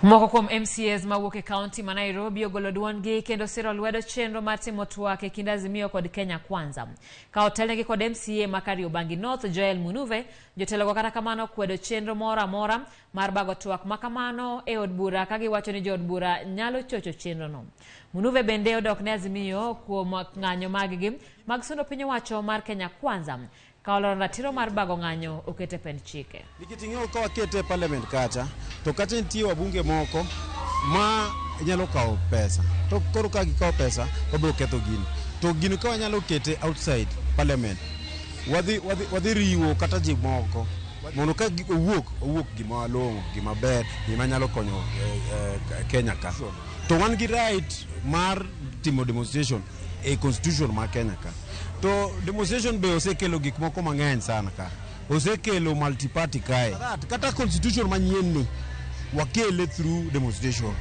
Moko kuom MCAs mawuok e kaunti ma Nairobi ogolo duondgi kendo siro lwedo chenro mar timo twak e kind Azimio kod Kenya Kwanza. Ka otelnegi kod MCA ma Kariobangi North Joel Munuve, jotelogo kata kamano kwedo chenro moro amora mar bago twak ma kamano e od bura ka giwacho ni jood bura nyalo chocho chenrono. Munuve bende odok ne Azimio kuom ng'anyo maggi mag sundo piny owacho mar Kenya Kwanza ka oloro ratiro mar bago ng'anyo oket e pend chike. Nikech ing'eyo ka wakete e parliament kacha, to kacha nitie wabunge moko ma nyalo kawo pesa. To koro ka gikawo pesa, wabiro ketho gini. To gini ka wanyalo kete outside parliament, wadhi, wadhi, wadhi riwo kata ji moko mondo ka owuok, owuok gima long'o, gima ber, gima nyalo konyo eh, eh, Kenya ka. To wan gi right mar timo demonstration e constitution ma Kenya ka. To demonstration be osekelo gik moko mang'eny sana ka. Osekelo multi-party kae. Kata constitution manyien ni wakele through demonstration.